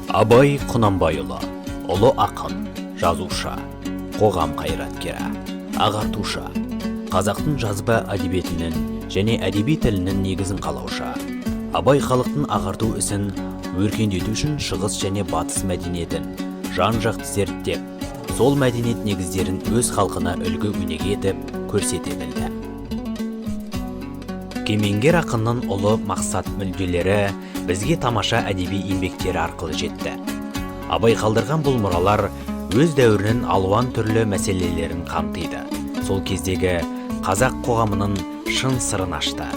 Абай Құнанбайұлы – ұлы ақын, жазушы, қоғам қайраткері, ағартушы, қазақтың жазба әдебиетінің және әдеби тілінің негізін қалаушы. Абай халықтың ағарту ісін өркендету үшін шығыс және батыс мәдениетін жан-жақты зерттеп, сол мәдениет негіздерін өз халқына үлгі өнеге етіп көрсете білді. Кемеңгер ақынның ұлы мақсат мүдделері бізге тамаша әдеби еңбектері арқылы жетті. Абай қалдырған бұл мұралар өз дәуірінің алуан түрлі мәселелерін қамтиды, сол кездегі қазақ қоғамының шын сырын ашты.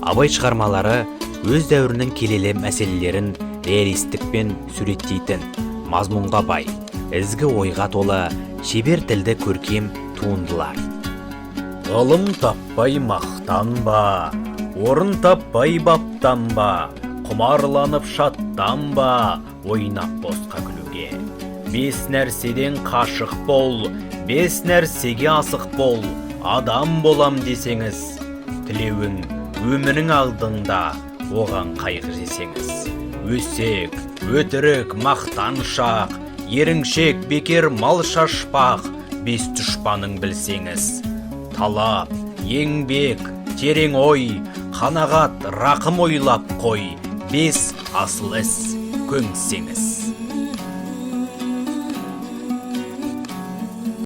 Абай шығармалары өз дәуірінің келелі мәселелерін реалистікпен суреттейтін мазмұнға бай, ізгі ойға толы шебер тілді көркем туындылар. Ғылым таппай мақтанба, орын таппай баптанба, құмарланып шаттанба, ойнап босқа күлуге. Бес нәрседен қашық бол, бес нәрсеге асық бол, адам болам десеңіз. Тілеуің өмірің алдыңда, оған қайғы жесеңіз. Өсек, өтірік, мақтаншақ, еріншек, бекер мал шашпақ, бес дұшпаның білсеңіз. Талап, еңбек, терең ой, қанағат, рақым ойлап қой, бес асыл іс көңсеңіз.